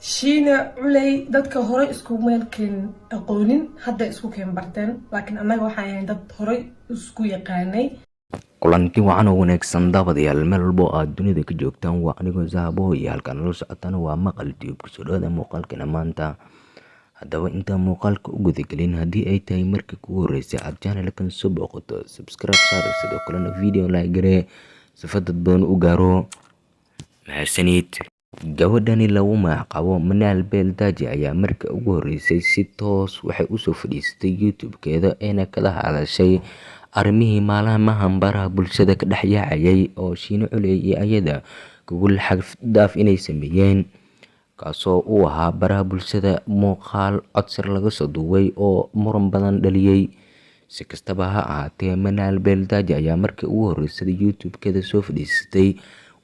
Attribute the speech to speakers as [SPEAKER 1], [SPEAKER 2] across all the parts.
[SPEAKER 1] Shiine Culey dadka hore isku meelkeen aqoonin, hadda isku keen barteen, laakiin annaga waxaan ahayn dad horey isku yaqaanay.
[SPEAKER 2] Kulanti wacan oo wanaagsan, daawadayaal, meel walbo aad dunida ka joogtaan. Waa anigoo Zahabo iyo halkaan nala socotana waa Maqal Tube. Kusoo dhawaada muuqaalkana maanta. Haddaba, intaan muuqaalka u gudagelin, haddii ay tahay markii kugu horreysay aad channelkan soo booqato, subscribe saar, sidoo kalena video like garee sifa dad badan u gaaro. Mahadsanid. Gabadhani lagu magacaabo Manaal Beeldaaji ayaa markii ugu horreysay si toos waxay usoo fadhiisatay YouTube-keeda, eena kala hadashay arrimihii maalmahan baraha bulshada ka dhex yaacayay oo Shiine Culey iyo ayada gogol xad dhaaf inay sameeyeen, kaasoo uu ahaa baraha bulshada muuqaal codsar laga soo duubay oo muran badan dhaliyay. Si kastaba ha ahaatee, Manaal Beeldaaji ayaa markii ugu horreysay YouTube-keeda soo fadhiisatay,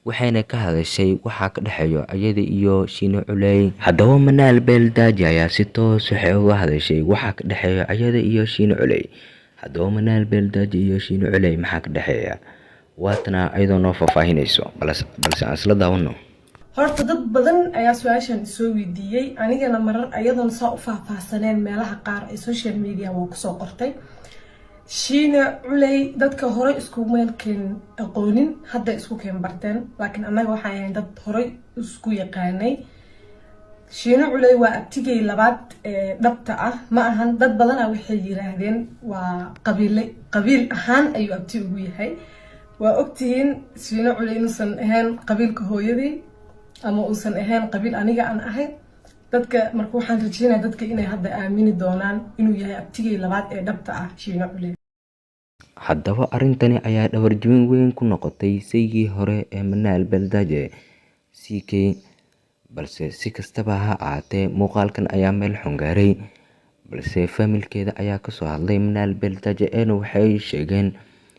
[SPEAKER 2] waxayna ka hadashay waxaa ka dhexeeyo ayada iyo Shiine Culey. Haddaba, Manaal Beeldaaji ayaa si toos waxay uga hadashay waxaa ka dhexeeya ayada iyo Shiine Culey. Haddaba, Manaal Beeldaaji iyo Shiine Culey maxaa ka dhexeeya? Waatana ayadoo noo faahfaahinayso, balse aan isla daawano.
[SPEAKER 1] Horta dad badan ayaa su-aashan isoo weydiiyey, anigana marar ayadoona saa u faahfaahsaneen meelaha qaar ee social media waa kusoo qortay. Shiine Culey dadka hore isku meelkeen aqoonin, hadda isku keen barteen, laakiin annaga waxaan ahayn dad horey isku yaqaanay. Shiine Culey waa abtigay labaad ee dhabta ah. Ma ahan, dad badana waxay yiraahdeen waa qabiile, qabiil ahaan ayuu abti ugu yahay. Waa ogtihiin Shiine Culey inuusan ahayn qabiilka hooyadii ama uusan ahayn qabiil aniga aan ahay. Dadka marka waxaan rajeynaya dadka inay hadda aamini doonaan inuu yahay abtigay labaad ee dhabta ah, Shiine Culey.
[SPEAKER 2] Haddaba, arrintani ayaa dhabarjebin weyn ku noqotay saygii hore ee Manaal Beeldaaje, CK. Balse si kastaba ha ahaatee, muuqaalkan ayaa meel xun gaaray, balse faamilkeeda ayaa kasoo hadlay Manaal Beeldaaje, eena waxay sheegeen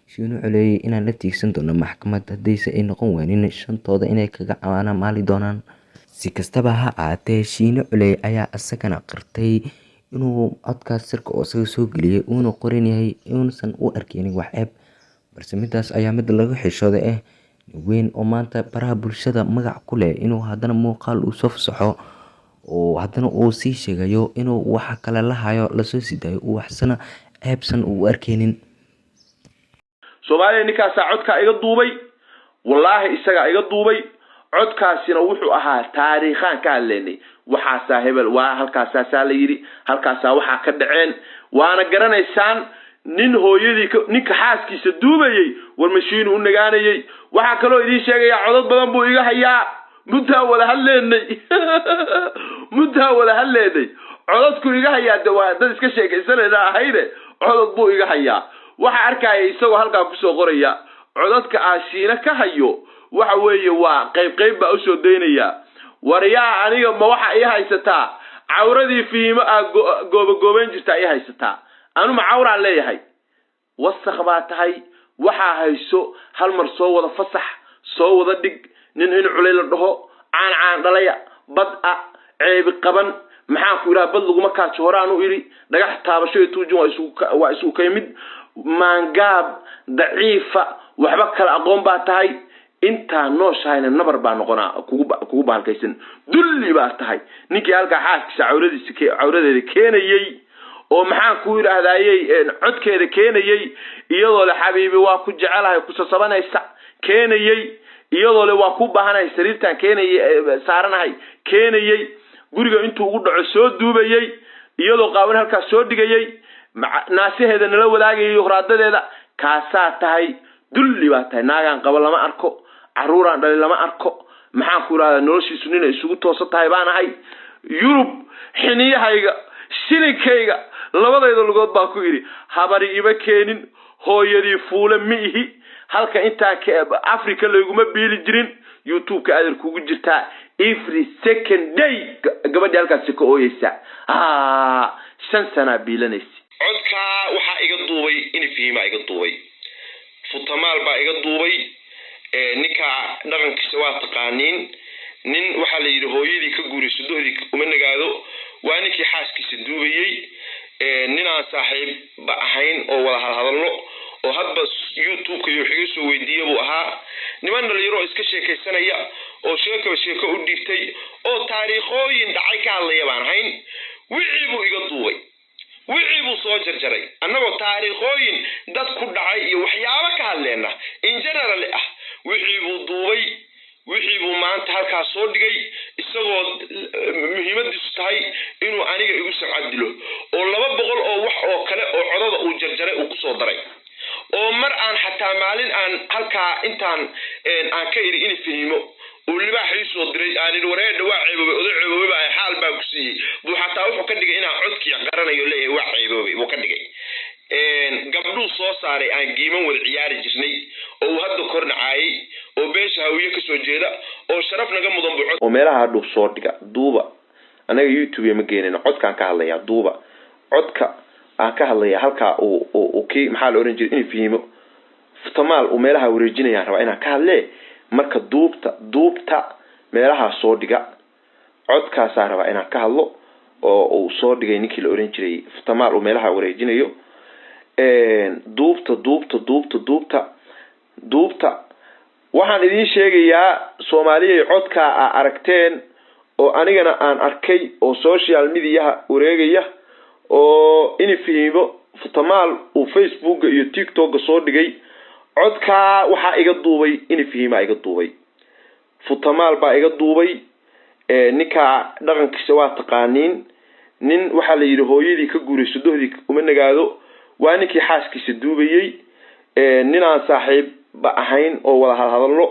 [SPEAKER 2] Shiine Culey inaan la tiigsan doono maxkamad, haddiise ay noqon weynin shantooda inay kaga caana maali doonaan. Si kastaba ha ahaatee, Shiine Culey ayaa isagana qirtay inuu codkaas sirka oo isaga soo geliyay uuna qoran yahay, inuusan u arkeynin wax ceeb, balse midaas ayaa mid laga xishooday ah, weyn oo maanta baraha bulshada magac ku leh, inuu haddana muuqaal uu soo fasaxo oo haddana uu sii sheegayo inuu waxa kale la hayo lasoo sii daayo, uu waxsana ceebsan uu u arkeynin.
[SPEAKER 3] Soomaaliya, ninkaasaa codkaa iga duubay, wallaahi isagaa iga duubay. Codkaasina wuxuu ahaa taariikhaan ka hadlaynay. Waxaasaa hebel waa halkaasaasaa la yidhi, halkaasaa waxaa ka dhaceen, waana garanaysaan. Nin hooyadii, ninka xaaskiisa duubayey, war mashiinu u nagaanayey. Waxaa kaloo idiin sheegayaa, codad badan buu iga hayaa. Muddaa wada hadleynay, muddaa wada hadleynay. Codadku iga hayaa de waa dad iska sheekaysanayna ahayne, codod buu iga hayaa. Waxa arkaya isagoo halkaa kusoo qoraya codadka aan Shiine ka hayo. Waxa weeye waa qayb qayb baa usoo daynaya. Waryaa, aniga ma waxa ii haysataa cawradii fiimo aa goobagoobayn jirtaa ii haysataa? Anu ma cawraan leeyahay? Wasakh baa tahay. Waxaa hayso hal mar soo wada fasax, soo wada dhig. Nin in Culay la dhaho, caan caan dhalaya, bad a ceebi qaban, maxaan ku idhaha, bad laguma kaajo. Hore aan u idhi, dhagax taabasho iyo tuujin waa isugu kay mid. Maangaab daciifa, waxba kala aqoon baa tahay. Intaa nooshahayna nabar baa noqonaa kugu bahalkaysan. Dulli baa tahay. Ninkii halkaa xaaskiisa cawradiisa cawradeeda keenayey oo, maxaan ku yidhaahdayey, codkeeda keenayey iyadoo le "Xabiibi, waa ku jecelahay" kusasabanaysa, keenayey iyadoo le "Waa ku baahanahay, sariirtaan keenayay saaranahay" keenayey, guriga intuu ugu dhaco soo duubayey iyadoo qaawan, halkaas soo dhigayey, naasaheeda nala wadaagayay, horaadadeeda, kaasaa tahay. Dulli baa tahay. Naagaan qabo lama arko, caruuraan dhalay lama arko. Maxaan ku idhahdaa, noloshiisu nina isugu toosan tahay baan ahay. Yurub xiniyahayga, shilinkayga, labadayda lugood baan ku idhi, habari ima keenin, hooyadii fuule ma ihi. Halka intaa Africa layguma biili jirin. YouTube-ka aadar kugu jirtaa every second day gabadhii halkaasi ka ooyeysa, 5 sanaa biilanaysa. Codkaa waxaa iga duubay Inifihima, iga duubay Futamaal baa iga duubay. Ninka dhaqankiisa waa taqaaniin. Nin waxaa la yidhi hooyadii ka guurayso dohdii uma nagaado. Waa ninkii xaaskiisa duubayey. Ninaan saaxiibba ahayn oo wada hadhadalno oo hadba YouTube-ka iyo wax iga soo weydiiya buu ahaa. Niman dhalinyaro oo iska sheekaysanaya oo sheekaba sheeko u dhiibtay oo Taariikhooyin dhacay ka hadlaya baan ahayn. Wixii buu iga duubay, wixii buu soo jarjaray, annagoo taariikhooyin dad ku dhacay iyo waxyaabo ka hadleenna in general ah. Wixii buu duubay, wixii buu maanta halkaas soo dhigay, isagoo muhiimadiisu tahay inuu aniga igu samcad dilo, oo 200 oo wax oo kale oo codada uu jarjaray uu kusoo daray, oo mar aan xataa maalin aan halkaa intaan aan ka idhi in fahimo uu libaax ii soo diray, aan idhi wareedha waa ceeboobay, oday ceeboobay baa xaal baa ku siiyey, buu xataa wuxuu ka dhigay inaan codkii qaranayo leeyahay waa ceeboobay buu ka dhigay. Gabdhuu soo saaray aan giiman wada ciyaari jirnay oo uu hadda kor nacaayay, oo beesha Hawiye kasoo jeeda oo sharaf naga mudan buu oo meelaha hadhuu soo dhiga. Duuba, anaga YouTube ma geenayno. Codkaan ka hadlayaa, duuba codka aan ka hadlaya halkaa uu kii maxaa la oran jiray in fihimo tamaal uu meelaha wareejinayaan rabaa inaan ka hadlee. Marka duubta meelaha soo dhiga, codkaasaa rabaa inaan ka hadlo oo uu soo dhigay ninkii la oran jiray tamaal uu meelaha wareejinayo. Duubta, duubta, duubta, duubta, duubta. Waxaan idiin sheegayaa, Soomaaliyay, codkaa aa aragteen oo anigana aan arkay oo social mediaha wareegaya oo ini fihimo tamaal uu Facebooka iyo TikToka soo dhigay, codkaa waxaa iga duubay ini fihimaa iga duubay, Futamaal baa iga duubay. Ninkaa dhaqankiisa waa taqaaniin. Nin waxaa la yidhi hooyadii ka guurayso dohdii uma nagaado. Waa ninkii xaaskiisa duubayey, ninaan saaxiibba ahayn oo wada hadhadallo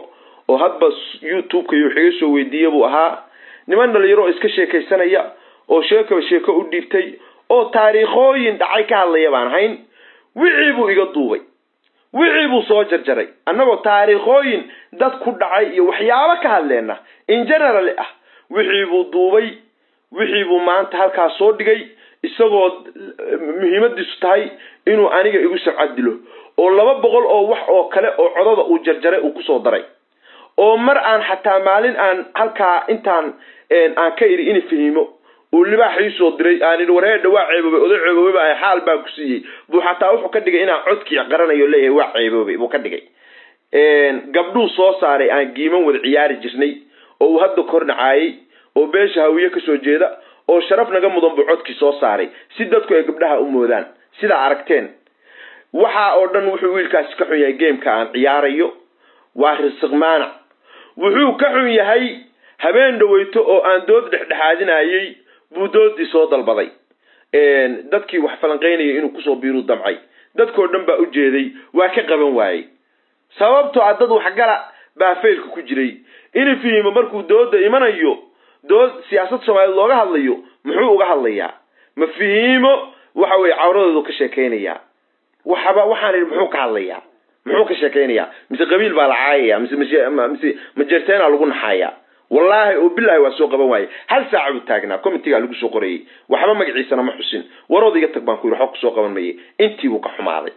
[SPEAKER 3] oo hadba YouTube-ka iyo wax iga soo weydiiya buu ahaa. Niman dhalinyaro oo iska sheekaysanaya oo sheekaba sheeko u dhiibtay oo taariikhooyin dhacay ka hadlaya baan ahayn. Wixii buu iga duubay, wixii buu soo jarjaray, annagoo taariikhooyin dad ku dhacay iyo waxyaabo ka hadleenna in general ah. Wixii buu duubay, wixii buu maanta halkaas soo dhigay, isagoo muhiimadiisu tahay inuu aniga igu samcad dilo, oo 200 oo wax oo kale oo codada uu jarjaray uu kusoo daray, oo mar aan xataa maalin aan halkaa intaan aan ka idhi in fahimo uu libaax ii soo diray, aan idhi wareedha waa ceeboobay, oday ceeboobay baa xaal baa ku siiyey, buu xataa wuxuu ka dhigay inaan codkii qaranayo leeyahay waa ceeboobay buu ka dhigay. Gabdhuu soo saaray aan giiman wada ciyaari jirnay oo uu hadda kor nacaayay oo beesha Hawiye kasoo jeeda oo sharaf naga mudan buu codkii soo saaray si dadku ay gabdhaha u moodaan. Sidaa aragteen, waxaa oo dhan wuxuu wiilkaasi ka xun yahay gameka aan ciyaarayo. Waa risiq maanac. Wuxuu ka xun yahay habeen dhaweyto oo aan dood dhexdhexaadinayay buu doodii soo dalbaday, dadkii wax falanqeynaya inuu kusoo biiruu damcay. Dadkoo dhan baa u jeeday, waa ka qaban waayey, sababtoo ah dad waxgala baa faylka ku jiray. Ini fihimo markuu dooda imanayo, dood siyaasad Soomaaliyeed looga hadlayo, muxuu uga hadlayaa? Ma fihimo waxa weye cawradoodu ka sheekaynayaa? Waxaba waxaan idhi muxuu ka hadlayaa, muxuu ka sheekaynayaa? Mise qabiil baa la caayaya, mise majeerteena lagu naxaaya? Wallaahi oo bilaahi waa soo qaban waaye. Hal saaca buu taagnaa, commentigaa lagu soo qorayay, waxba magaciisana ma xusin. Warood iga tag baan ku yidhi, waxba kusoo qaban mayay. Intii buu ka xumaaday,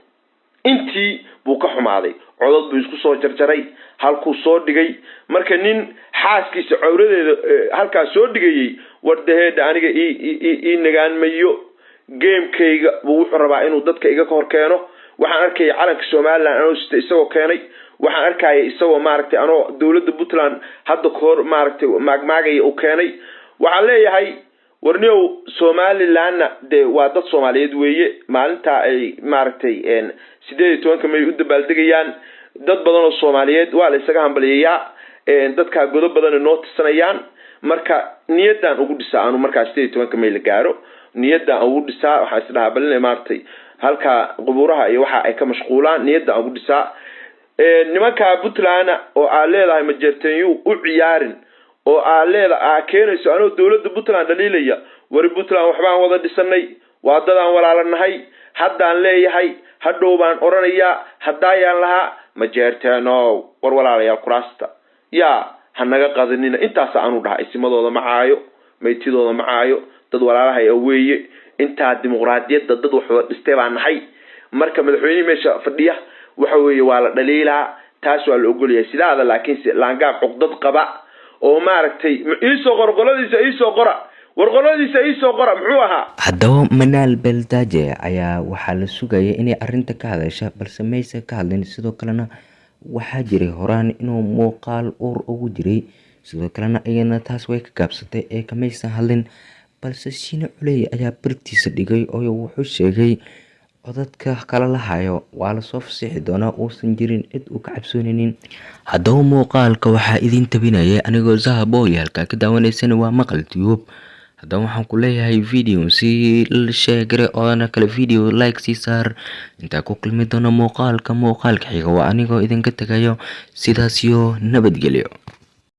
[SPEAKER 3] intii buu ka xumaaday. Codod buu isku soo jarjaray, halkuu soo dhigay. Marka nin xaaskiisa cawradeeda halkaas soo dhigayay, wardaheedha aniga ii nagaan mayo. Gamekayga buu wuxuu rabaa inuu dadka iga hor keeno. Waxaan arkaya calanka Somaliland anoo sita isagoo keenay. Waxaan arkaya isagoo maaragtay anoo dowladda Puntland hadda kahor maaragtay maagmaagaya uu keenay. Waxaan leeyahay, warniow, Somalilandna dee waa dad Soomaaliyeed weeye. Maalintaa ay maaragtay 18-ka May u dabaaldegayaan, dad badan oo Soomaaliyeed waa la isaga hambaliyayaa, dadkaa godo badan noo tirsanayaan. Marka niyaddaan ugu dhisaa aanu markaa 18-ka May la gaaro, niyaddaan ugu dhisaa. Waxaan isdhahaa balina maaragtay halkaa qubuuraha iyo waxa ay ka mashquulaan, niyaddaan ugu dhisaa. Nimankaa Puntland oo aad leedahay majeerteenyu u ciyaarin oo aad leeda aa keenayso anoo dowladda Puntland dhaliilaya, wari Puntland waxbaan wada dhisanay, waa dadaan walaalanahay. Haddaan leeyahay, hadhow baan odhanayaa, haddaayaan lahaa majeerteenow, war walaalayaal, kuraasta yaa ha naga qadanina. Intaasa aanu dhaha, isimadooda ma caayo, maytidooda ma caayo, dad walaalahay oo weeye. Intaa dimuqraadiyadda dad wax wada dhistay baa nahay. Marka madaxweynihii meesha fadhiya waxa weeye waa la dhaliilaa, taas waa la ogolyahay sidaada. Laakiinse laangaab cuqdad qaba oo maaragtay iisoo qor qoladiisa, iisoo qora, war qoladiisa iisoo qora, muxuu ahaa?
[SPEAKER 2] Haddaba Manaal Beldaaje ayaa waxaa la sugaya inay arrinta ka hadasha, balse maysa ka hadlin. Sidoo kalena waxaa jiray horaan inuu muuqaal uur ugu jiray. Sidoo kalena iyana taas way ka gaabsatay ee kamaysan hadlin, balse Shiine Culey ayaa bartiisa dhigay oo wuxuu sheegay codadka kala lahayo waa lasoo fasixi doonaa, uusan jirin cid uu ka cabsoonaynin. Haddaba muuqaalka waxaa idin tabinayay anigoo Zahaboy, halkaa ka daawanaysana waa Maqal Tube. Haddaba waxaan ku leeyahay video sii sheegare oona kale video like sii saar. Intaa ku kulmi doona muuqaalka xiga, waa anigoo idinka tagayo sidaas iyo nabadgelyo.